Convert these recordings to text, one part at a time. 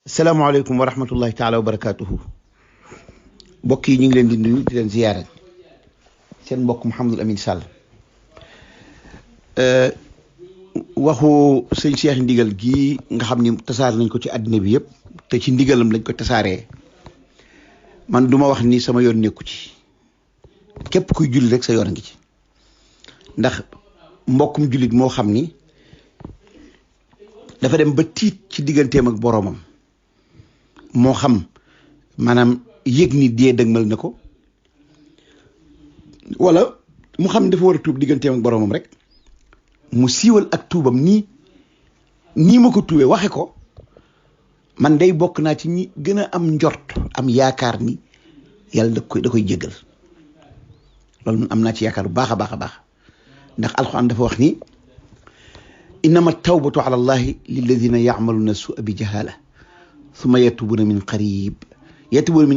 salaamaaleykum wa rahmatullahi taala wa barakaatuhu mbokk yi ñu ngi leen di nuyu di leen ziyaara seen mbokk Mouhamadul Amine Sall waxu sëñ Cheikh ndigal gii nga xam ni tasaare nañ ko ci àddina bi yëpp te ci ndigalam lañ ko tasaaree man duma wax ni sama yoon nekku ci képp kuy julli rek sa yoon ngi ci ndax mbokkum jullit moo xam ni dafa dem ba tiit ci digganteem ak boroomam moo xam maanaam yëg ni dee dëgmal na ko wala mu xam ne dafa war a tuub digganteem ak boroomam rek mu siiwal ak tuubam nii ma ko tuubee waxe ko man day bokk naa ci ñi gën a am njort am yaakaar ni yàlla da koy jéggal loolu am naa ci yaakaar bu baax a baax a baax ndax alxuraan dafa wax ni innama tawbatu ala allahi lilladina yacmaluna sua bi jahala summa yatubuna min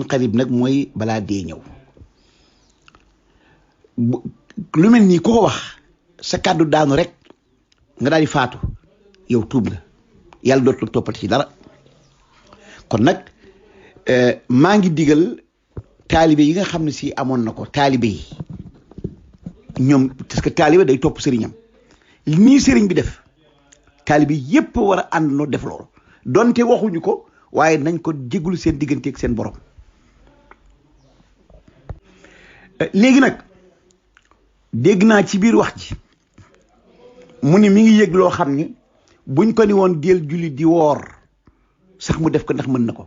qarib nag mooy balaa dee ñëw lu mel nii ku ko wax sa kàddu daanu rek nga daal di faatu yow tuub nga yàlla dootul toppati ci dara kon nag maa ngi digal taalibe yi nga xam ne si amoon na ko taalibe yi ñoom parce que taalibe day topp sëriñam nii sëriñ bi def taalibe yépp war a àndandoo def loolu donte waxuñu ko waaye nañ ko jéglu seen diggante ak seen borom léegi nag dégg naa ci biir wax ji mu ni mi ngi yëg loo xam ni buñ ko ni woon del julli di woor sax mu def ko ndax mën na ko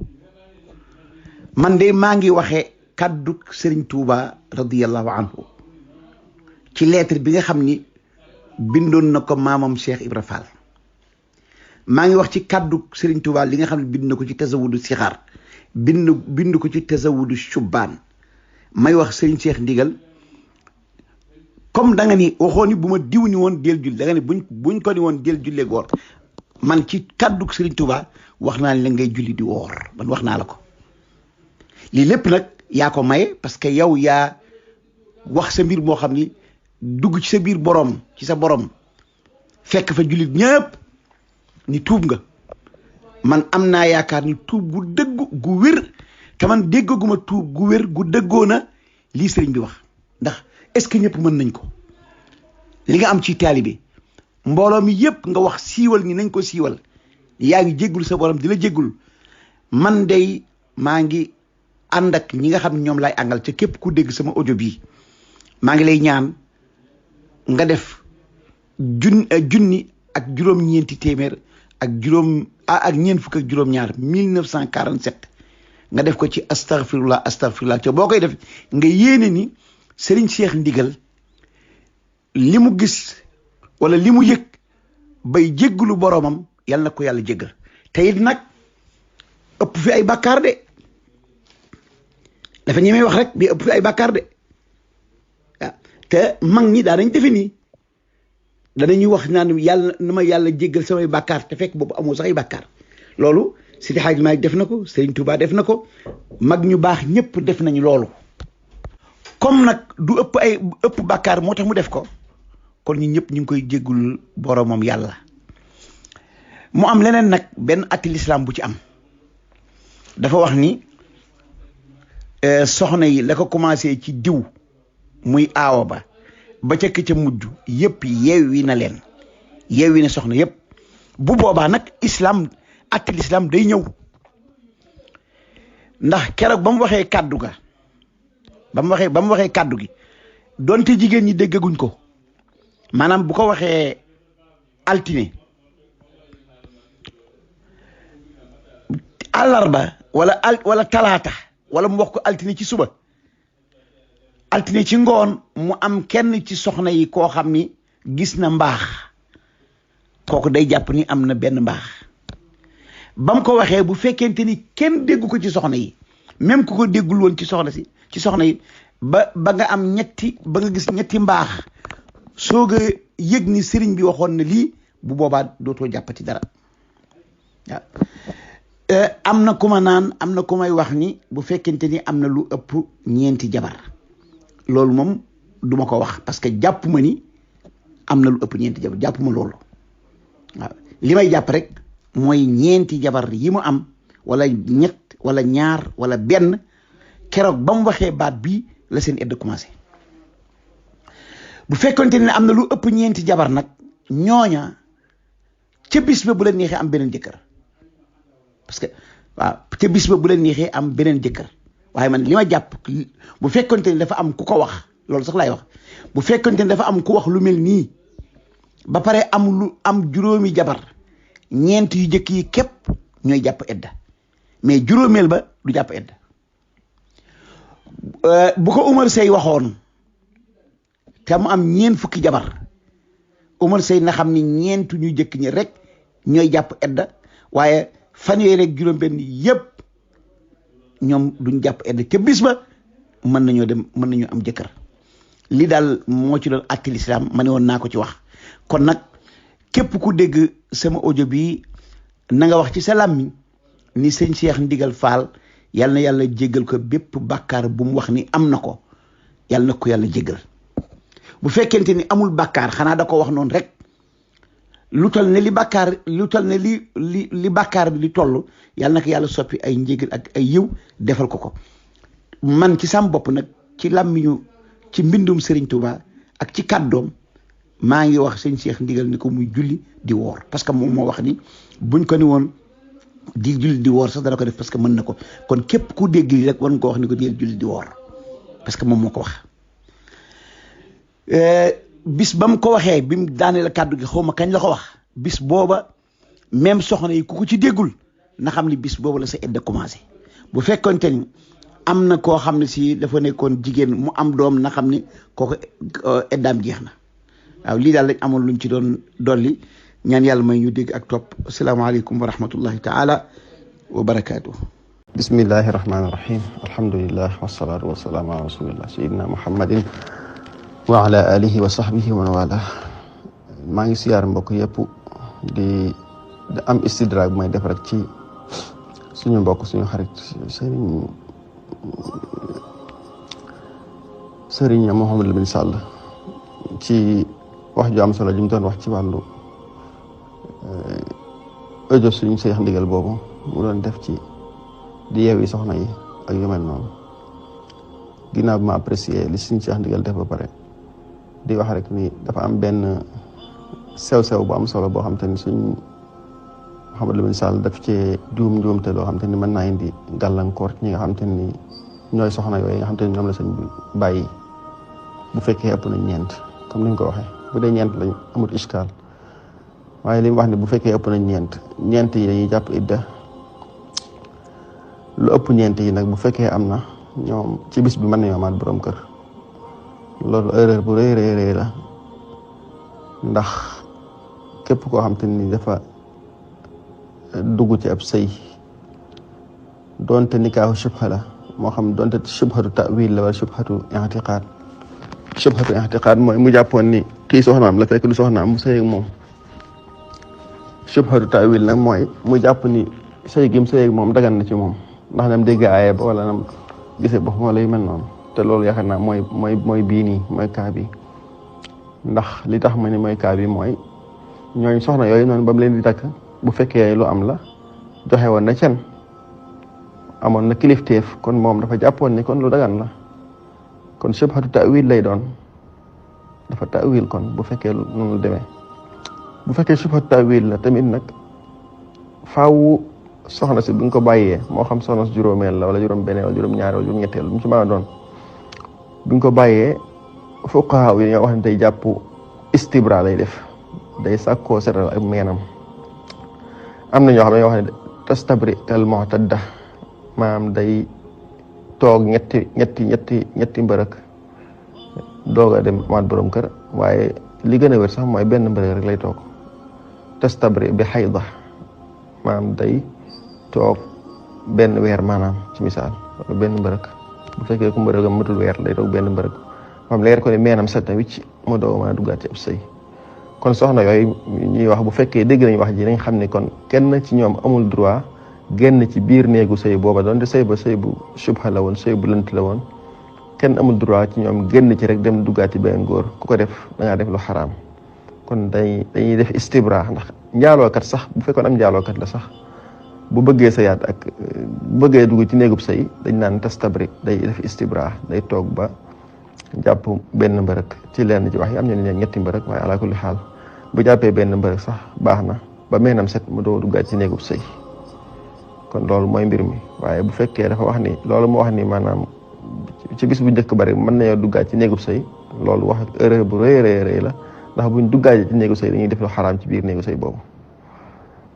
man de maa ngi waxee kàddu Sëriñ Tuuba radiyallahu anhu ci lettre bi nga xam ni bindoon na ko maamam Cheikh Ibra Fall maa ngi wax ci kàddu Sëriñ Tuuba li nga xam ne bind na ko ci tasawudu sixaar bind ko ci tasawudu shubbaan may wax Sëriñ Cheikh ndigal comme da nga ni waxoo ni bu ma diw ni woon del julli da nga ni buñ ko ni woon del jullee woor man ci kàddu Sëriñ Tuuba wax naa la ngay julli di woor man wax naa la ko lii lépp nag yaa ko maye parce que yow yaa wax sa mbir moo xam ni dugg ci sa biir borom ci sa borom fekk fa jullit ñëpp ni tuub nga man am naa yaakaar ni tuub gu dëgg gu wér te man déggaguma tuub gu wér gu dëggoo na lii sëriñ bi wax ndax est-ce que ñëpp mën nañ ko li nga am ci taalibe mbooloo mi yëpp nga wax siiwal ni nañ ko siiwal yaa ngi jéggul sa borom di la jéggul man day maa ngi ànd ak ñi nga xam ne ñoom lay àngal ca képp ku dégg sama audio bii maa ngi lay ñaan nga def junni ak juróom-ñeenti téeméer ak ñeent fukk ak juróom-ñaar 1947 nga def ko ci astaghfirullah te boo koy def nga yéene ni Serigne Cheikh ndigal li mu gis wala li mu yëg bay jéggalu boroomam yàlla na ko yàlla jéggal te it nag ëpp fi ay bàkkaar de dafa ñemee wax rek bi ëpp fi ay bàkkaar de waaw te mag ñi daa nañ defe nii danañuy wax naan yàlla na ma yàlla jéggal samay bàkkaar te fekk boobu amoo sax ay bàkkaar loolu Seydi Hadji Malick def na ko Serigne Touba def na ko mag ñu baax ñëpp def nañu loolu comme nag du ëpp bàkkaar moo tax mu def ko kon ñi ñëpp ñu ngi koy jéggul boromam yàlla mu am leneen nag benn atti l'islam bu ci am dafa wax ni soxna yi la ko commencé ci diw muy aawa ba ca ca mujj yëpp yeewi na leen yeewi na soxna yëpp bu boobaa nag islam atti l'islam day ñëw ndax keroog ba mu waxee kàddu ga ba mu waxee kàddu gi donte jigéen ñi déggaguñ ko maanaam bu ko waxee altine àllarba wala talaata wala mu wax ko altine ci suba altine ci ngoon mu am kenn ci soxna yi koo xam ni gis na mbaax kooku day jàpp ni am na benn mbaax ba mu ko waxee bu fekkente ni kenn déggu ko ci soxna yi même ku ko déggul woon ci soxna yi ba nga am ba nga gis ñetti mbaax soog a yëg ni sëriñ bi waxoon na lii bu boobaa dootoo jàppati dara waaw am na ku ma naan am na ku may wax ni bu fekkente ni am na lu ëpp ñeenti jabar loolu moom duma ko wax parce que jàpp ma ni am na lu ëpp ñeenti jabar jàpp ma loolu waaw li may jàpp rek mooy ñeenti jabar yi mu am wala ñett wala ñaar wala benn keroog ba mu waxee baat bii la seen idda commencé. bu fekkonte ne am na lu ëpp ñeenti jabar nag ñooña ca bis ba bu leen neexee am beneen jëkkër parce que waaw ca bis ba bu leen neexee am beneen jëkkër waaye man li ma jàpp bu fekkonte ne dafa am ku ko wax loolu sax laay wax bu fekkonte ne dafa am ku wax lu mel nii ba pare am juróomi jabar ñeent yu jëkk yi képp ñooy jàpp edda mais juróomeel ba du jàpp edda bu ko Umar Sey waxoon te mu am ñeent fukki jabar Umar Sey na xam ni ñeentu ñu jëkk ñi rek ñooy jàpp edda waaye fanweer rek juróom benn yépp ñoom duñ jàpp edda ca bis ba mën nañoo am jëkkër li daal moo ci doon àtte lislaam ma ne woon naa ko ci wax kon nag képp ku dégg sama audio bi na nga wax ci sa làmmiñ ni sëñ Cheikh Ndigal Fall yal na yàlla jéggal ko bépp bàkkaar bu mu wax ni am na ko yal na ko yàlla jéggal bu fekkente ni amul bàkkaar xanaa da ko wax noonu rek lu tal ne li bàkkaar bi di toll yal na ko yàlla soppi ay njéggal ak ay yiw defal ko man ci sam bopp nag ci làmmiñu ci mbindum Serigne Touba ak ci kàddoom maa ngi wax sëñ Cheikh Ndigal ni ko muy julli di woor parce que moom moo wax ni buñ ko ni woon di julli di woor sax dana ko def parce que mën na ko kon képp ku dégg li rek war nga ko wax ni ko di julli di woor parce que moom moo ko wax bis ba mu ko waxee bi mu daanee la kàddu gi xaw ma kañ la ko wax bis booba même soxna yi ku ko ci déggul na xam ni bis booba la sa edda commencé bu fekkonte ni am na koo xam ne si dafa nekkoon jigéen mu am doom na xam ni kooku eddaam jeex na waaw lii daal lañ amoon luñ ci doon dolli ñaan yàlla may ñu dégg ak topp asalaamaaleykum wa rahmatullahi taala wa barakaatu. bismillahi rahmaani rahim alhamdulillah wasalaatu wasalaamu ala rasulillah sayidina muhammadin wa ala alihi wa sahbihi wa man wala maa ngi siyaar mbokk yëpp di am istidraak bu may def rek ci suñu mbokk suñu xarit Serigne Mouhamadou Lamine Sall ci wax ju am solo ji mu doon wax ci wàllu audio suñu Cheikh Ndigal boobu mu doon def ci di yeewi soxna yi ak yu mel noonu ginnaaw bi ma apprécié li suñu Cheikh Ndigal def ba pare di wax rek ni dafa am benn sew-sew bu am solo boo xam te ni suñ Mouhamadou Lamine Sall daf ci juumte loo xam te ni mën naa indi gàllankoor ci ñi nga xam te ni ñooy soxna yooyu nga xam te ni ñoom la sëñ bi bàyyi bu fekkee ëpp nañ ñeent comme ni ñu ko waxee bu dee ñeent lañ amut iskaal waaye li mu wax ne bu fekkee ëpp nañ ñeent yi dañuy jàpp idda lu ëpp ñeent yi nag bu fekkee am na ñoom ci bis bi mën nañoo amaat borom kër loolu erreur bu rëy la ndax képp koo xam te ni dafa dugg ci ab sëy doonte nikaahu shubha la moo xam doonte shubhatu ta'wil la wala shubhatu i'tiqaad mooy mu jàppoon ni kii soxnaam la fekk lu soxnaam mu sëy ak moom shubhatu ta'wil nag mooy mu jàpp ni sëy gi mu sëy ak moom dagan na ci moom ndax nam dégg aaye ba wala nam gisee bopp wala yu mel noonu te loolu yaakaar naa mooy bii nii mooy kaa bi ndax li tax ma ni mooy kaa bi mooy ñooñ soxna yooyu noonu ba mu leen di takk bu fekkee lu am la joxe woon na cen amoon na kilifteef kon moom dafa jàppoon ni kon lu dagan la kon shubhatu ta'wil lay doon dafa ta'wil kon bu fekkee noonu demee bu fekkee shubhatu ta'wil la tamit nag faaw soxna si bu ñu ko bàyyee moo xam soxna si juróomeel la wala juróom beneen wala juróom ñaareel wala juróom ñetteel lu mu ci mën a doon bu ñu ko bàyyee fuqaha yi ñoo wax ne day jàpp istibra lay def day sàkkoo setal ak meenam am na ñoo xam ne ñoo wax ne tastabri al mu'tadda maanaam day toog ñetti mbërëk doog a dem maat borom kër waaye li gën a wér sax mooy benn mbërëk rek lay toog tastabri bi xayda maanaam day toog benn weer maanaam ci misaal wala benn mbërëk bu fekkee ku mbërëkam matul weer day toog benn mbërëk moom leer ko ne meenam set na wicc mu doog mën a duggaat ci ab sëy kon soxna yooyu ñuy wax bu fekkee dégg nañ wax ji nañ xam ne kon kenn ci ñoom amul droit génn ci biir néegu sëy booba doonte sëy ba sëy bu subha la woon sëy bu lënt la woon kenn amul droit ci ñoom génn ci rek dem duggaat ci beneen góor ku ko def da ngaa def lu xaraam kon dañuy def istibra ndax njaalookat sax bu fekkoon am njaalookat la sax bu bëggee sëyaat ak bu bëggee dugg ci néegub sëy dañ naan tastabri, day def istibra, day toog ba jàpp benn mbërëk ci lenn ci wax yi am ñu ne ñetti mbërëk, waaye ala kulli xaal bu jàppee benn mbërëk sax baax na ba meenam set mu doo duggaat ci néegub sëy. kon loolu mooy mbir mi. waaye bu fekkee dafa wax ni loolu mu wax ni maanaam ci bis bu njëkk bari mën nañoo duggaat ci néegub sëy, loolu wax erreur bu rëy rëy la, ndax buñ duggaat ci néegu sëy dañuy def lu xaraam ci biir néegu sëy boobu.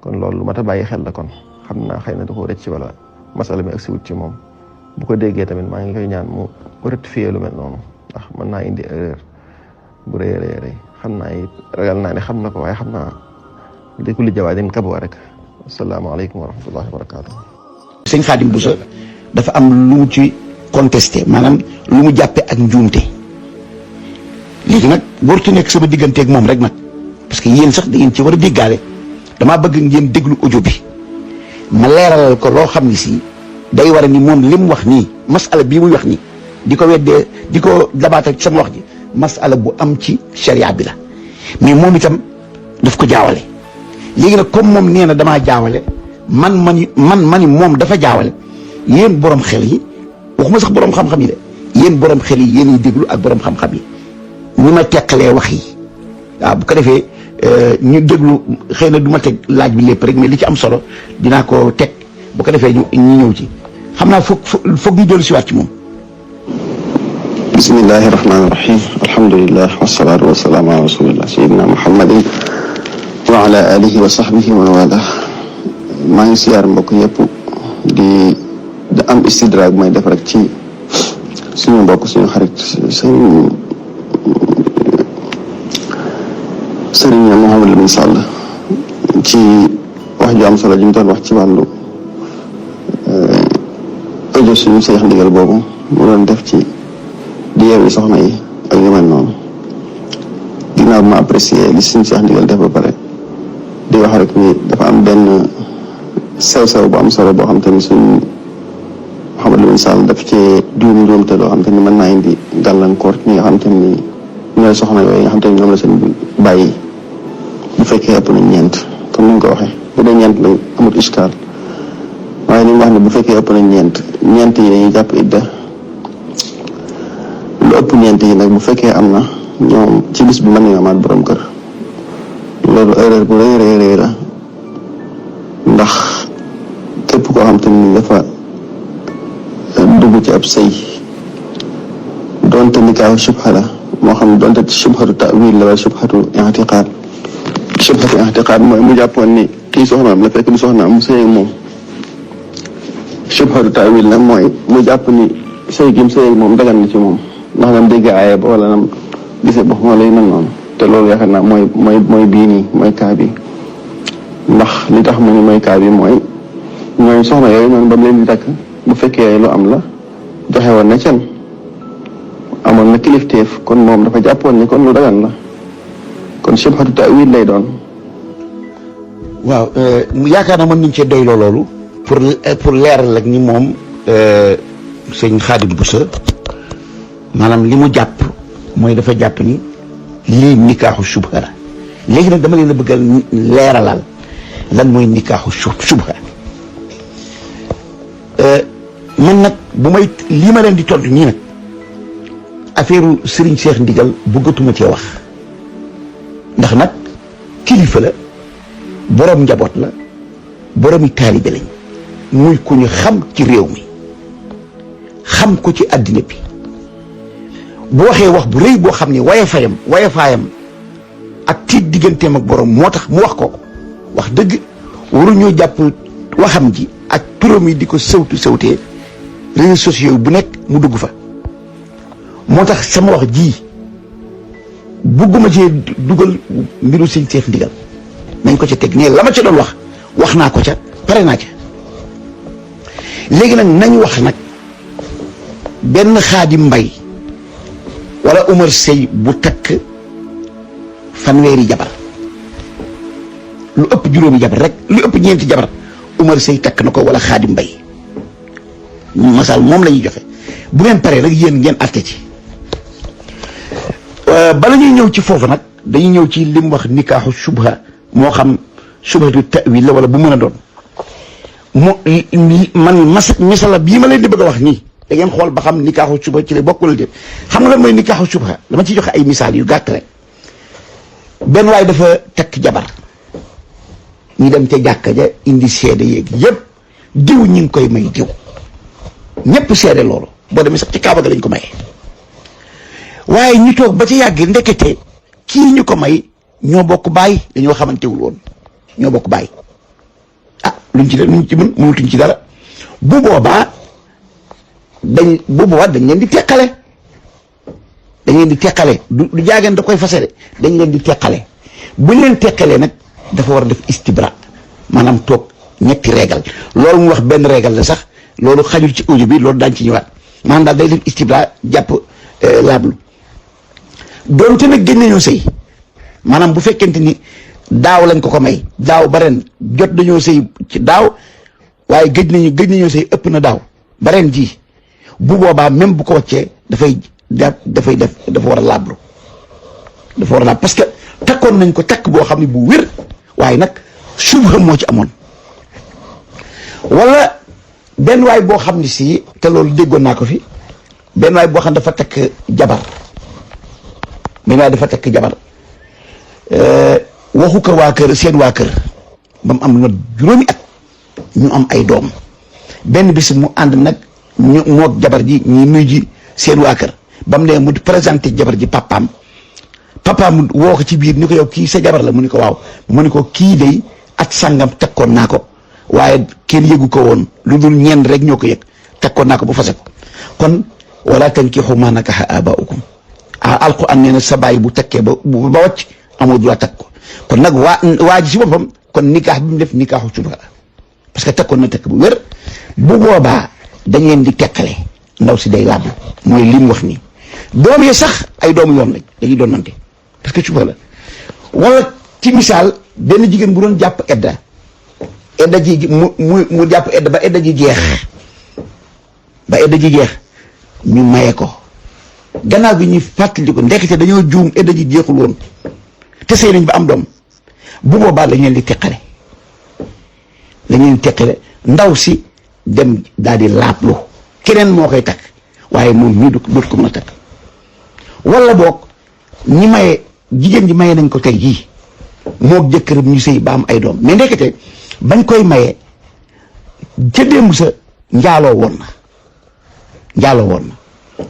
kon loolu lu mat a bàyyi xel la. kon xam naa xëy na da koo rëcc wala masala mi ak si wut ci moom. bu ko déggee tamit maa ngi koy ñaan mu rectifier lu mel noonu, ndax mën naa indi erreur bu rëy rëy. xam naa it ragal naa ne xam na ko, waaye xam naa li kulli jawaadin kabwa rek. asalaamaaleykum wa rahmatullahi wa barakaatu. sëñ Khadim Bousso dafa am lu mu ci contesté, maanaam lu mu jàppe ak njuumte. léegi nag wartu nekk sama digganteeg moom rek nag, parce que yéen sax da ngeen ci war a déggaale. damaa bëgg ngeen déglu audio bi ma leeralal ko loo xam ni si day war a ni moom li mu wax nii masala bii muy wax nii di ko weddee di ko dabaatal ci sama wax ji masala bu am ci sharia bi la, mais moom itam daf ko jaawale. léegi nag comme moom nee na damaa jaawale, man moom dafa jaawale. yéen borom xel yi, waxuma sax borom xam-xam yi de, yéen borom xel yi yéen déglu ak borom xam-xam yi ni ma teqalee wax yi. waaw bu ko defee ñu déglu, xëy na du ma teg laaj bi lépp rek, mais li ci am solo dinaa ko teg bu ko defee ñu ñëw ci. xam naa foog ñu dellu si waat ci moom. bismillahi rahmaani rahim, alhamdulillah wasalaatu wasalaamu ala rasulillah sayyidina muhammadin wa ala alihi wa sahbihi wa wala. maa ngi siyaar mbokk yëpp di am istidraag may def rek ci suñu mbokk suñu xarit Sëriñ Mouhamadou Lamine Sall ci wax ju am solo ji mu doon wax ci wàllu audio suñu Seex Ndigal boobu mu doon def ci di yeewi soxna yi ak yu mel noonu. ginnaaw ma apprécié li suñu Seex Ndigal def ba pare di wax rek ni dafa am benn sew-sew bu am solo boo xam te ni suñu Mouhamadou Lamine Sall daf cee njuumte loo xam te ni mën naa indi gàllankoor ñi nga xam te ni ñooy soxna yooyu nga xam te ni ñoom la seen bàyyi bu fekkee ëpp nañ ñeent, comme ni nga ko waxee. bu dee ñeent nag amut iskaal, waaye li mu wax ne bu fekkee ëpp nañ ñeent yi dañuy jàpp idda. lu ëpp ñeent yi nag bu fekkee am na ñoom ci bis bi mën nañu amaat borom kër. loolu erreur bu rëy la, ndax képp koo xam te ni dafa dugg ci ab sëy doonte nikaahu subha la, moo xam doonte subhatu ta'wil la wala subhatu i'tiqaad. subhatu i'tiqaad mooy mu jàppoon ni kii soxnaam la fekk du soxnaam mu sëy ak moom. subhatu ta'wil nag mooy mu jàpp ni sëy gi mu sëy ak moom dagan na ci moom, ndax nam dégg aaye ba wala nam gisee ba moo lay mel noonu. te loolu yaakaar naa mooy bii nii mooy kaa bi, ndax li tax mu ni mooy kaa bi mooy ñooy soxna yooyu noonu ba mu leen di takk bu fekkee lu am la joxe woon na can, amoon na kilifteef, kon moom dafa jàppoon ni kon lu dagan la, kon subhatu ta'wil lay doon. waaw yaakaar naa mën nañ cee doyloo loolu pour leeral ak ni moom sëñ Khadim Bousso maanaam li mu jàpp mooy dafa jàpp ni lii nikaaxu subha la. léegi nag dama leen a bëgg a leeralal lan mooy nikaaxu subha. man nag bu may lii ma leen di tontu nii nag affaire Serigne Cheikh Ndigal bëggatuma cee wax, ndax nag kilifa la, borom njaboot la, boromi taalibe lañ, muy ku ñu xam ci réew mi, xam ko ci àddina bi. bu waxee wax bu rëy boo xam ne wayafaayam ak tiit digganteem ak borom moo tax mu wax ko, wax dëgg waruñoo jàpp waxam ji ak turam yi di ko sewtee réseaux sociaux bu nekk mu dugg fa. moo tax sama wax ji bugguma cee dugal mbiru sëñ Seex Ndigal, nañ ko ca teg ne la ma ca doon wax naa ko ca, pare naa ca. léegi nag nañ wax nag benn Xaadim Mbay wala Umar Sey bu takk fanweeri jabar, lu ëpp juróomi jabar rek, lu ëpp ñeenti jabar Umar Sey takk na ko, wala Xaadim Mbay. masal moom la ñuy joxe, bu ngeen paree rek yéen ngeen atte ci. bala ñuy ñëw ci foofu nag dañuy ñëw ci li mu wax nikaaxu subha, moo xam subhatu ta'wil la wala bu mën a doon. man masala bii ma leen di bëgg a wax nii da ngeen xool ba xam nikaaxu subha ci la bokk wala déet. xam nga lan mooy nikaaxu subha dama ciy joxe ay misaal yu gàtt rek. benn waay dafa takk jabar ñu dem ca jàkka ja indi seede yeeg yëpp diw ñi ngi koy may diw ñëpp seede loolu boo demee sax ci kaaba ga lañ ko maye. waaye ñu toog ba ci yàgg ndekete kii ñu ko may ñoo bokk baay dañoo xamantewul woon ñoo bokk baay ah luñ ci mën mënutuñ ci dara bu boobaa dañ leen di teqale du jaageen da koy fase de dañ leen di teqale buñ leen teqalee nag dafa war a def istibra maanaam toog ñetti régal loolu mu wax benn régal la sax loolu xajul ci audio bi loolu daañ ci ñëwaat maanaam daal day def istibra jàpp laablu doonte nag gën nañoo sëy maanaam bu fekkente ni daaw lañ ko may daaw ba ren jot dañoo sëy ci daaw waaye gëj nañoo sëy ëpp na daaw ba ren ji bu boobaa même bu ko wàccee dafa war a laablu parce que takkoon nañ ko takk boo xam ne bu wér waaye nag subha moo ci amoon. wala benn waay boo xam ne si te loolu déggoon naa ko fi benn waay boo xam dafa takk jabar waxu ko waa kër seen waa kër ba mu am lu mat juróomi at ñu am ay doom benn bis mu ànd nag ñu moog jabar ji ñu nuy ji seen waa kër ba mu ne mu présenté jabar ji papaam woo ko ci biir ni ko yow kii sa jabar la mu ni ko waaw mu ni ko kii day at sàngam takkoon naa ko waaye kenn yëgu ko woon lu dul ñenn rek ñoo ko yëg takkoon naa ko ba fase ko kon wala tankixu maa nakaxa abaaukum alquran nee na sa baay bu takkee ba wàcc amoo droit takk ko kon nag waa ji si boppam kon nikaax bi mu def nikaaxu subha parce que takkoon na takk bu wér bu boobaa dañ leen di tekkale ndaw si day laablu mooy li mu wax nii doom yi sax ay doomu yoon lañ dañuy doon nante parce que subha la wala ci misaal benn jigéen bu doon jàpp edda ji mu jàpp edda ba edda ji jeex ñu maye ko gannaaw bi ñuy fàttali ko ndekete dañoo juum edda ji jeexul woon te sëy nañ ba am doom bu boobaa lañ leen di teqale ndaw si dem daal di laablu keneen moo koy takk waaye moom mii du ko mën a takk wala boog ñi maye jigéen ji maye nañ ko tey jii moog jëkkëram ñu sëy ba am ay doom mais ndekete bañ koy maye ca démb sa njaaloo woon na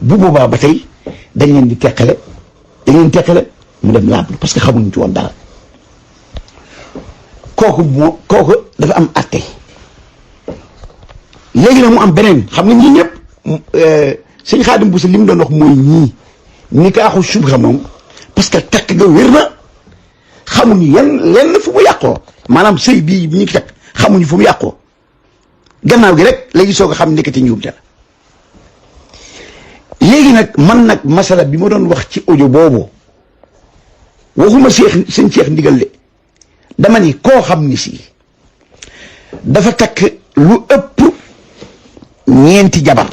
bu boobaa ba tey dañ leen di teqale mu dem laablu parce que xamuñ ci woon dara kooku dafa am atte léegi nag mu am beneen xam nga ñii ñëpp sëñ Xaadim Buso li mu doon wax mooy ñii nikaaxu subha moom parce que takk ga wér na xamuñu lenn fu mu yàqoo maanaam sëy bii ñu ngi takk xamuñu fu mu yàqoo gannaaw gi rek léegi soog a xam nekkati njuumte la léegi nag man nag masala bi ma doon wax ci audio boobu waxuma sëñ Cheikh Ndigal de dama ni koo xam ni si dafa takk lu ëpp ñeenti jabar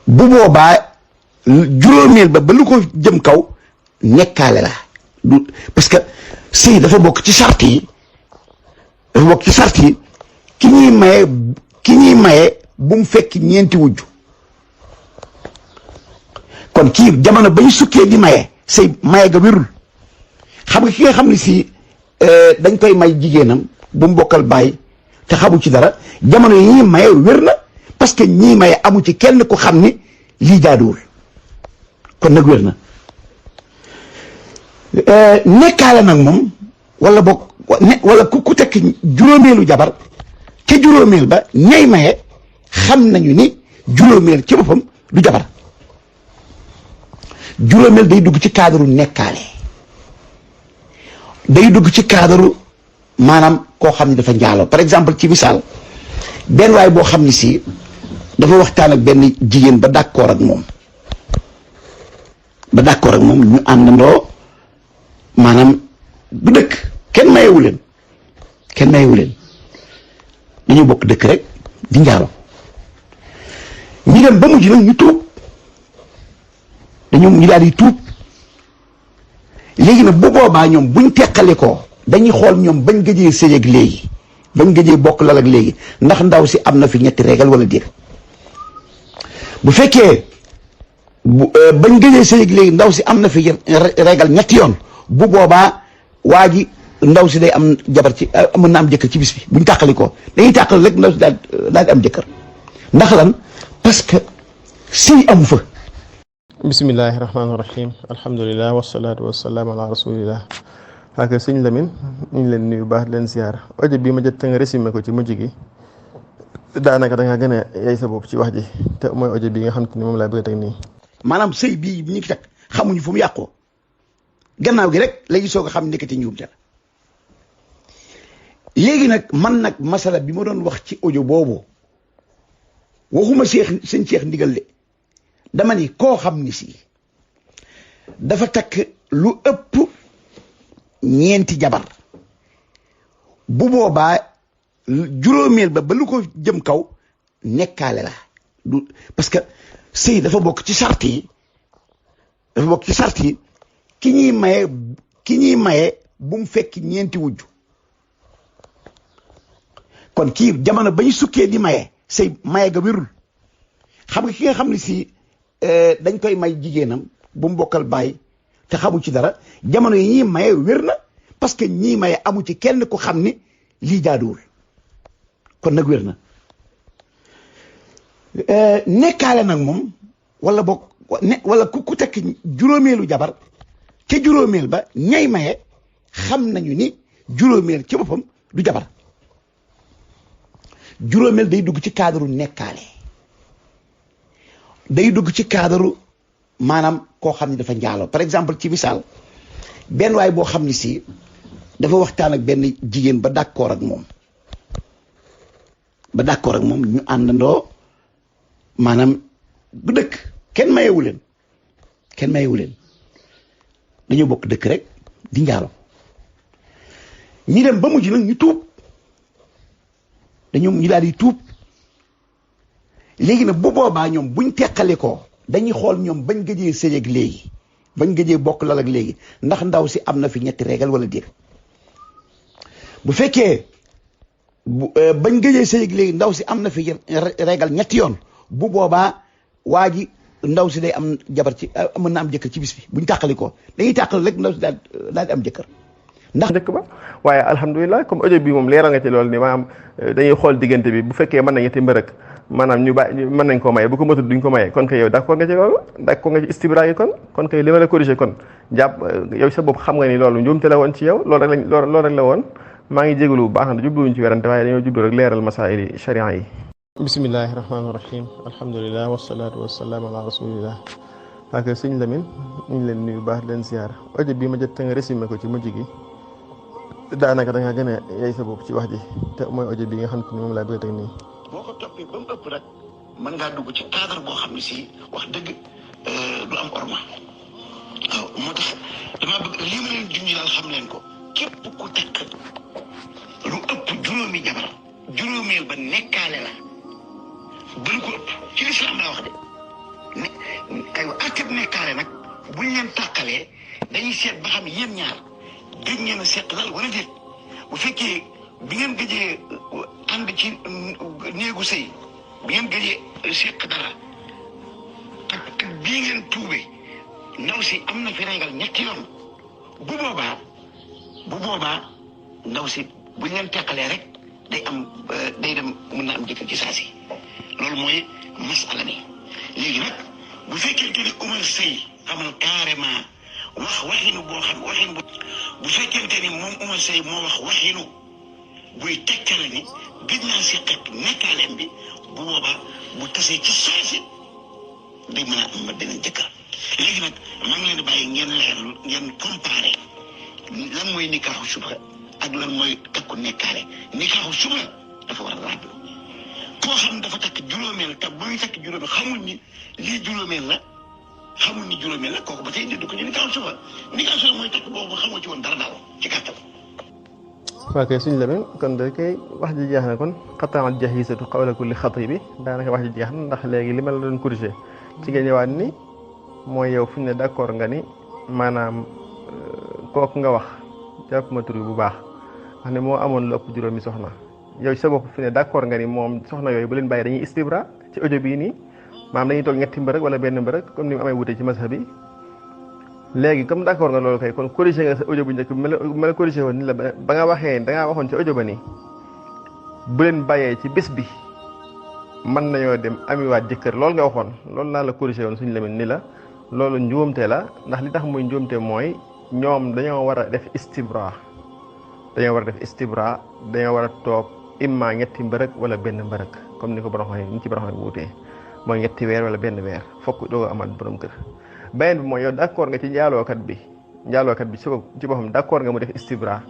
bu boobaa juróomeel ba lu ko jëm kaw nekkaale la du parce que sëy dafa bokk ci sart yi ki ñuy maye bu mu fekk ñeenti wujj kon kii jamono bañ sukkee di maye sëy maye ga wérul xam nga ki nga xam ne si dañ koy may jigéenam bu mu bokkal bàyyi te xamu ci dara jamono yi ñuy maye wér na parce que ñii maye amu ci kenn ku xam ni lii jaaduwul kon nag wér na nekkaale nag moom wala boog wala ku tekk juróomeelu jabar ca juróomeel ba ñay maye xam nañu ni juróomeel ci boppam du jabar juróomeel day dugg ci cadre nekkaale day dugg ci cadre maanaam koo xam ne dafa njaaloo par exemple ci misaal benn waay boo xam ne si dafa waxtaan ak benn jigéen ba d'accord ak moom ñu àndandoo maanaam du dëkk kenn mayewu leen dañu bokk dëkk rek di njaaloo ñu dem ba mujj nag ñu tuub ñu daal di tuub léegi nag bu boobaa ñoom buñ teqale ko dañuy xool ñoom bañ gëjee sëy ak léegi bañ gëjee bokk lal ak léegi ndax ndaw si am na fi ñetti régal wala déet bu fekkee bañ gëjee sëy ak léegi ndaw si am na fi régal ñetti yoon bu boobaa waa ji ndaw si day am jabar ci mën na am jëkkër ci bis bi buñ tàqali ko dañuy tàqal rek ndaw si daal di am jëkkër ndax lan parce que sëy amu fa. bismillahi rahmaani rahim alhamdulilah wasalaatu wasalaam ala rasulillah ak sëñ Lamine ñu ngi leen nuyu baax leen ziar audio bii ma jot te nga résumé ko ci mujj gi daanaka da nga gën a yey sa bopp ci wax ji te mooy audio bii nga xam te ni moom laa bëgg a teg nii. maanaam sëy bii bi ñu fi teg xamuñu fu mu yàqoo gannaaw gi rek léegi soog a xam nekkati ñuum ca léegi nag man nag masala bi ma doon wax ci audio boobu waxuma sëñ Cheikh ndigal de dama ni koo xam ni si dafa takk lu ëpp ñeenti jabar bu boobaa juróomeel ba lu ko jëm kaw nekkaale la du parce que sëy dafa bokk ci sart yi ki ñuy maye bu mu fekk ñeenti wujj kon kii jamono ba ñu sukkee di maye sëy maye ga wérul xam nga ki nga xam ne si dañ koy may jigéenam bu mu bokkal bàyyi te xamu ci dara jamono yi ñuy maye wér na parce que ñii maye amu ci kenn ku xam ni lii jaaduwul kon nag wér na nekkaale nag moom wala boog wala ku tekk juróomeelu jabar ca juróomeel ba ñay maye xam nañu ni juróomeel ci boppam du jabar juróomeel day dugg ci cadre nekkaale day dugg ci cadre maanaam koo xam ne dafa njaaloo par exemple ci misaal benn waay boo xam ne si dafa waxtaan ak benn jigéen ba d'accord ak moom ñu àndandoo maanaam du dëkk kenn mayewu leen dañoo bokk dëkk rek di njaaloo ñi dem ba mujj nag ñu tuub ñu daal di tuub léegi nag bu boobaa ñoom buñ teqale ko dañuy xool ñoom bañ gëjee sëy ak léegi bañ gëjee bokk lal ak léegi ndax ndaw si am na fi ñetti régal wala déet bu fekkee bañ gëjee sëy ak léegi ndaw si am na fi régal ñetti yoon bu boobaa waa ji ndaw si day am jabar ci mën na am jëkkër ci bis bi buñ tàqali ko dañuy tàqal rek ndaw si daal di am jëkkër ndax njëkk ba waaye alhamdulilah comme audio bi moom leeral nga ci loolu ni maanaam dañuy xool diggante bi bu fekkee mën na ñetti mbërëk maanaam mën nañ koo maye bu ko matul duñ ko maye kon kay yow d'accord nga ci loolu d'accord nga ci istibra yi kon kay li ma la corrigé kon jàpp yow sa bopp xam nga ni loolu njuumte la woon ci yow loolu rek la woon maa ngi jégalu bu baax na jubluwuñ ci werante waaye dañoo jublu rek leeral masaa'ili sharia yi. bismillahi rahmaani rahim alhamdulilah wasalaatu wasalaam ala rasulillah ak sëñ Lamine ñu ngi leen nuyu baax leen ziar audio bi ma jot te nga résumé ko ci mujj gi daanaka da nga gën a yey sa bopp ci wax ji te mooy audio bi nga xam te ni moom laa bëgg a teg nii. boo ko toppee ba mu ëpp rek mën ngaa dugg ci cadre boo xam ne si wax dëgg du am orma waaw moo tax damaa bëgg lii ma leen junj daal xam leen ko képp ku takk lu ëpp juróomi jabar juróomeel ba nekkaale la ba lu ko ëpp ci lislaam laa wax de ne aywa atteb nekkaale nag buñ leen tàqalee dañuy seet ba xam yéen ñaar gëj ngeen a seq lal wala déet bu fekkee bi ngeen gëjee ànd ci néegu sëy bi ngeen gëjee seq dara ak bii ngeen tuube ndaw si am na fi régal ñetti yoon bu boobaa ndaw si buñ leen teqalee rek day dem mën na am jëkkër ci saa si loolu mooy masala mi léegi nag bu fekkente ne Umar Sëy xamal carrément waxinu boo xam bu fekkente ni moom Umar Sëy moo wax waxinu buy tekkale ni gëj naa si xeq nekkaaleem bi bu boobaa bu tasee ci saasi day mën a am beneen jëkkër léegi nag maa ngi leen di bàyyi ngeen leerlu ngeen comparé lan mooy nikaaxu subha ak lan mooy takku nekkaale nikaaxu subha dafa war a laajlu koo xam dafa takk juróomeel te bu ñu takk juróomeel xamul ni lii juróomeel la kooku ba tey du ko ñu nikaaxu subha mooy takk boobu xamoo ci woon dara daal ci kàttal. waaw kay suñu Lamine kon da koy wax ji jeex na kon xataamat jahiisatu qawla kulli xatibi daanaka wax ji jeex na ndax léegi li ma la doon corrigé ci nga ñëwaat ni mooy yow fu ñu ne d'accord nga ni maanaam kooku nga wax jàpp ma tur bu baax wax ne moo amoon lu ëpp juróomi soxna yow sa bopp fi ne d'accord nga ni moom soxna yooyu bu leen bàyyi dañuy istibra ci audio bii nii maanaam dañuy toog ñetti mbërëk wala benn mbërëk comme ni mu amee wute ci mazhab bi léegi comme d'accord nga loolu kay kon corrigé nga sa audio bu njëkk bi ma la corrigé woon ni la ba nga waxee da ngaa waxoon ci audio ba ni bu leen bàyyee ci bés bi mën nañoo dem amiwaat jëkkër loolu nga waxoon loolu laa la corrigé woon suñu lemin ni la loolu njuumte la ndax li tax muy njuumte mooy ñoom dañoo war a def istibra dañoo war a def istibra dañoo war a toog imma ñetti mbërëk wala benn mbërëk comme ni ko borom xam ni ci borom xam wuutee mooy ñetti weer wala benn weer fokk doo amaat borom kër beneen bi mooy yow d'accord nga ci njaalookat bi ci boppam d'accord nga mu def istibra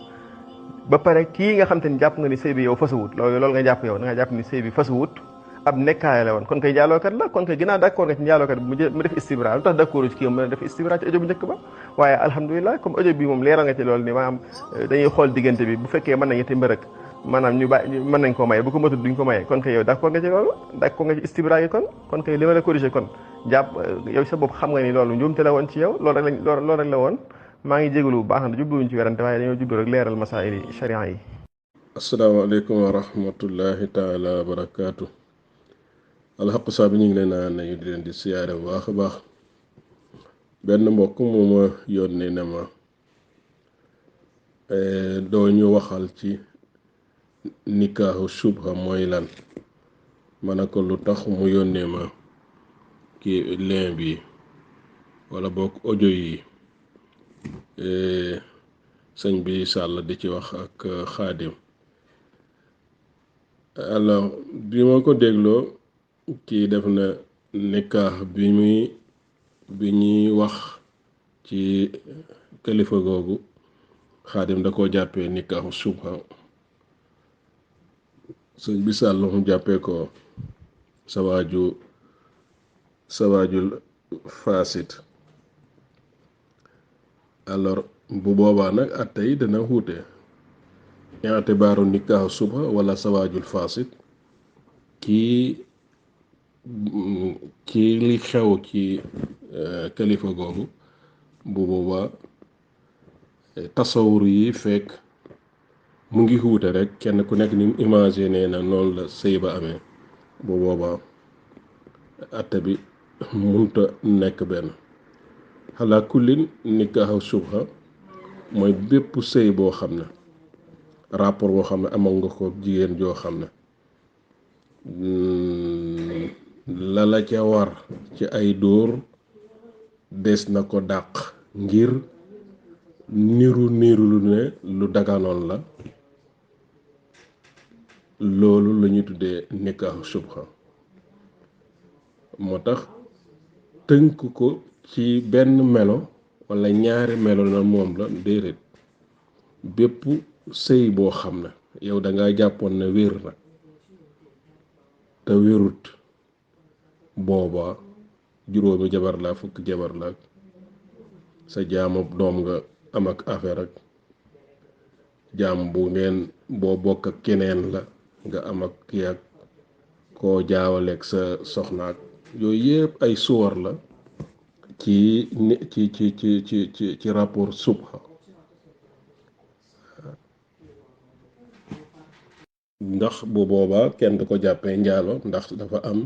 ba pare kii nga xam te ni jàpp nga ni sëy bi yow fasuwut loolu nga jàpp yow da nga jàpp ni sëy bi fasuwut ab nekkaay la woon kon koy njaalookat la kon koy ginnaaw d'accord nga ci njaalookat bi mu def istibra lu tax d'accord ci kii mën a def istibra ci audio bu njëkk ba waaye alhamdulilah comme audio bi moom leeral nga ci loolu ni maanaam dañuy xool diggante bi bu fekkee mën na ñetti mbërëk maanaam ñu bàyyi mën nañ ko maye bu ko matul duñ ko maye kon kay yow d'accord nga ci loolu d'accord nga ci istibra gi kon kay li ma la corrigé kon jàpp yow sa bopp xam nga ni loolu njuumte la woon ci yow loolu rek la woon maa ngi jégalu bu baax na jubluwuñ ci werante waaye dañoo jublu rek leeral masaa'il yi sharia yi. asalaamaaleykum wa rahmatullahi taala wa barakaatu. alxaqu saa bi ñu ngi leen a nuyu di leen di siyaare bu baax a baax benn mbokk moo ma yónnee ne ma doo ñu waxal ci nikaahu subha mooy lan ma ne ko lu tax mu yónnee ma kii lien bi wala bokk audio yi sëñ bi Sall di ci wax ak Xaadim. alors bi ma ko dégloo kii def na nikah bi ñuy wax ci kilifa googu Xaadim da koo jàppee nikahu subha sëñ bi Sall mu jàppee ko sawaajul fasit. alors bu boobaa nag atte yi dana xuute i'tibaaru nikaahu subha wala sawaajul fasit kii li xew ci kilifa googu bu boobaa tasawur yi fekk mu ngi xuute rek kenn ku nekk ni mu imaginer na noonu la sëy ba amee bu boobaa atte bi munta nekk benn. xalaa kullin nikaahu subha mooy bépp sëy boo xam ne rapport boo xam ne amal nga ko jigéen joo xam ne la ca war ci ay dóor des na ko dàq ngir niru lu ne lu daganoon la loolu la ñuy tuddee nikaahu subha moo tax tënk ko ci benn melo wala ñaari melo na moom la déedéet bépp sëy boo xam ne yow da nga jàppoon ne wér na te wérut booba juróomi jabar la fukki jabar la sa jaamu doom nga am ak affaire ak jaam bu ngeen boo bokk ak keneen la nga am ak kii ak koo jaawaleeg sa soxnaak yooyu yëpp ay suwar la ci rapport subha ndax bu boobaa kenn du ko jàppee njaalo ndax dafa am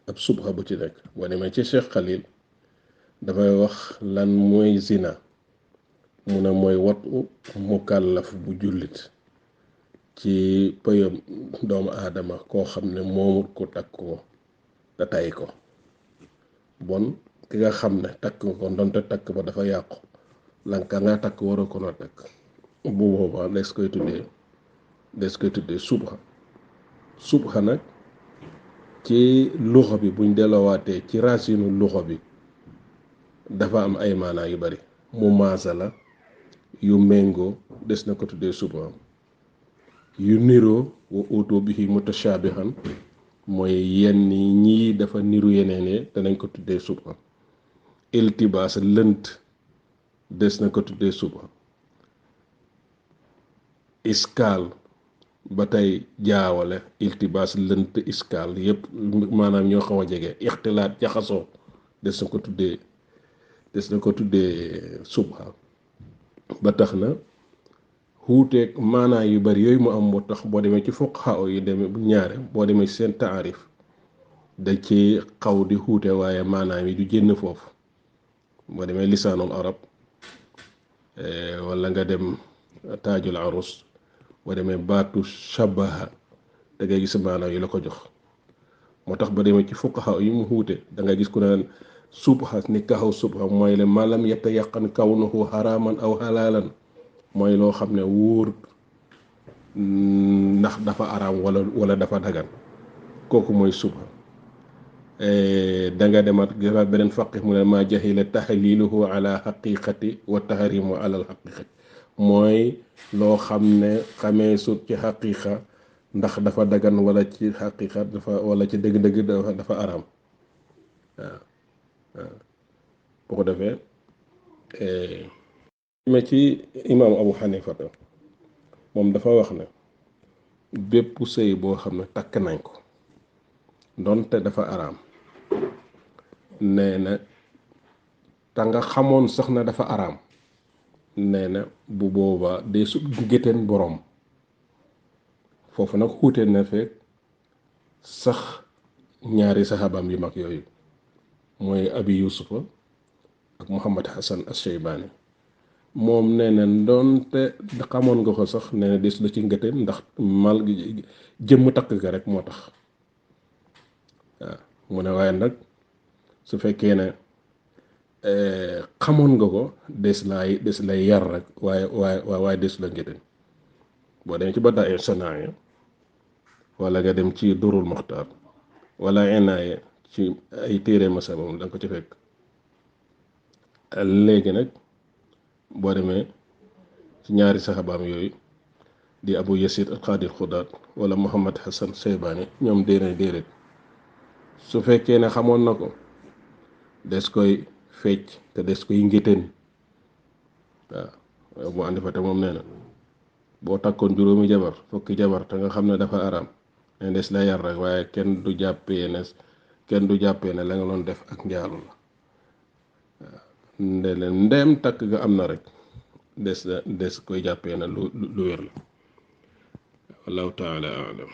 ab subha bu ci nekk boo demee ci Cheikh Khalil dafay wax lan mooy zina mu ne mooy watu mukallaf bu jullit ci pëyam doomu aadama koo xam ne moomut ko takk ko te tay ko bon ki nga xam ne takk nga ko ndonte takk ba dafa yàqu lanka nga takk waroo ko na takk bu boobaa des koy tuddee subha nag ci luxa bi buñ dellowaatee ci racinu luxa bi dafa am ay maanaa yu bari mu maasa la yu méngoo des na ko tuddee subha yu niroo wa utu bihi mutashabihan mooy yenn ñii dafa niru yeneen danañ ko tuddee subha iltibaas lënt des na ko tuddee subha iskaal ba tey jaawale iltibaas lënt iskaal yépp maanaam ñoo xaw a jege ixtilaat jaxasoo des na ko tuddee subha ba tax na xuuteeg maanaa yu bari yooyu mu am moo tax boo demee ci fuqahaa yu demee bu ñaare boo demee seen taarif dañ ci xaw di xuute waaye maanaam yi du génn foofu boo demee lisaanul arab wala nga dem taajul arus boo demee baatu shabaha da ngay gis maanaam yi la ko jox moo tax ba demee ci fuqahaa yi mu xuute da ngay gis ku naan subha nikaahu subha mooy le malam yetta yàqan kawnuhu haraman aw halalan mooy loo xam ne wóor ndax dafa araam wala dafa dagan kooku mooy subha da nga demaat gisaat beneen faqih mu ne ma jahila tahliluhu ala haqiqati wa tahrimu ala al haqiqati mooy loo xam ne xamee sut ci xaqiqa ndax dafa dagan wala ci xaqiqa dafa wala ci dëgg-dëgg dafa araam waaw bu ko defee ma ci imaam Abu Hanifa moom dafa wax ne bépp sëy boo xam ne takk nañ ko donte dafa araam nee na te nga xamoon sax na dafa araam nee na bu boobaa day su gétteen boroom foofu nag xuutee na fekk sax ñaari saxaabaam yu mag yooyu mooy abi yusufa ak muhammad hasan as-shaybani moom nee na doonte xamoon nga ko sax nee na des la ci ngëteen ndax mal jëmm takk ga rek moo tax waaw mu ne waaye nag su fekkee ne xamoon nga ko des lay yar rek waaye des la ngëteen boo demee ci Badaa'u Sanaa'i wala nga dem ci Durul Muxtaar wala Inaaya ci ay téere masaba moom da nga ko ci fekk léegi nag boo demee ci ñaari saxaabaam yooyu di Abu Yasid al-Qaadi al-Xudaat wala Muhammad Hasan Saybaani ñoom déedéet su fekkee ne xamoon na ko des koy fecc te des koy ngéteen waaw bu andi fa te moom nee na boo takkoon juróomi jabar fukki jabar te nga xam ne dafa araam ne des la yar rek waaye kenn du jàppee ne la nga doon def ak njaalu la waaw ndeem takk nga am na rek des koy jàppee ne lu wér la wallahu taala alam.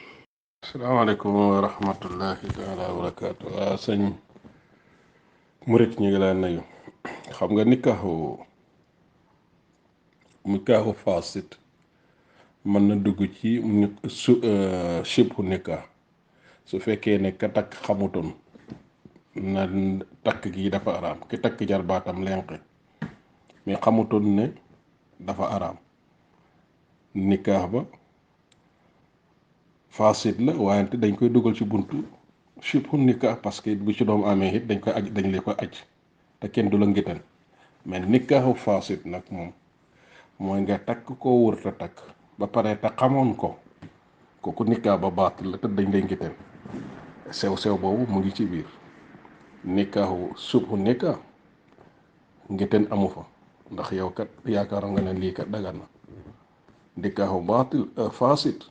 asalaamaaleykum wa rahmatullahi taala wa barakaatu. waa sëñ murit ñu ngi laa nuyu. xam nga nikaahu fasit mën na dugg ci shibhu nikah su fekkee ne ka takk xamutoon na takk gi dafa araam ki takk jarbaatam lenqi mais xamutoon ne dafa araam nikah ba fasit la waayante dañ koy dugal ci buntu shibhu nikah parce que bu ci doom amee it dañ leen koy aj te kenn du la ngitan mais nikaahu fasit nag moom mooy nga takk koo wërta takk ba pare te xamoon ko kooku nikah ba baatil la te dañ lay ngitan sew boobu mu ngi ci biir nikaahu shibhu nikah ngitan amu fa ndax yow kat yaakaar nga ne lii kat dagan na nikaahu baatil fasit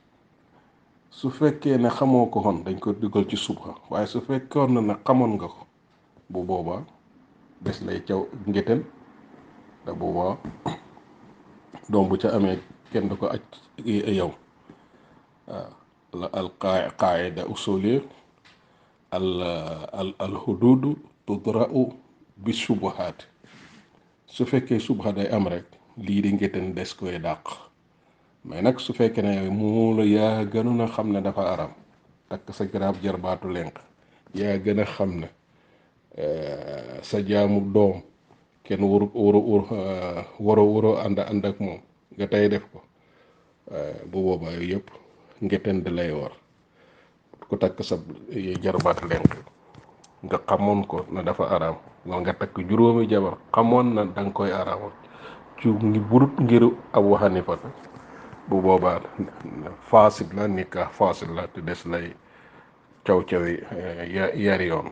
su fekkee ne xamoo ko xoon dañ ko dugal ci subha waaye su fekkoon na xamoon nga ko bu boobaa des lay caw ngéten te boobaa doom bu ca amee kenn du ko aj yow la al qaida usuliya al hududu tudra'u bi subuhaat su fekkee subha day am rek lii di ngéten des koy dàq mais nag su fekkee ne mu la yaa gënoon a xam ne dafa aram takk sa garaab jarbaatu lenk yaa gën a xam ne sa jaamu doom kenn waru ànd ak moom nga tey def ko bu boobaa yooyu yëpp ngeten da lay war ku takk sa jarbaatu lenk nga xamoon ko na dafa aram wala nga takk juróomi jabar xamoon na danga koy araamal ci ngi burut ngiru Abu Hanifa bu boobaa fasid la nikah fasid la te des lay caw-cawi yari yoon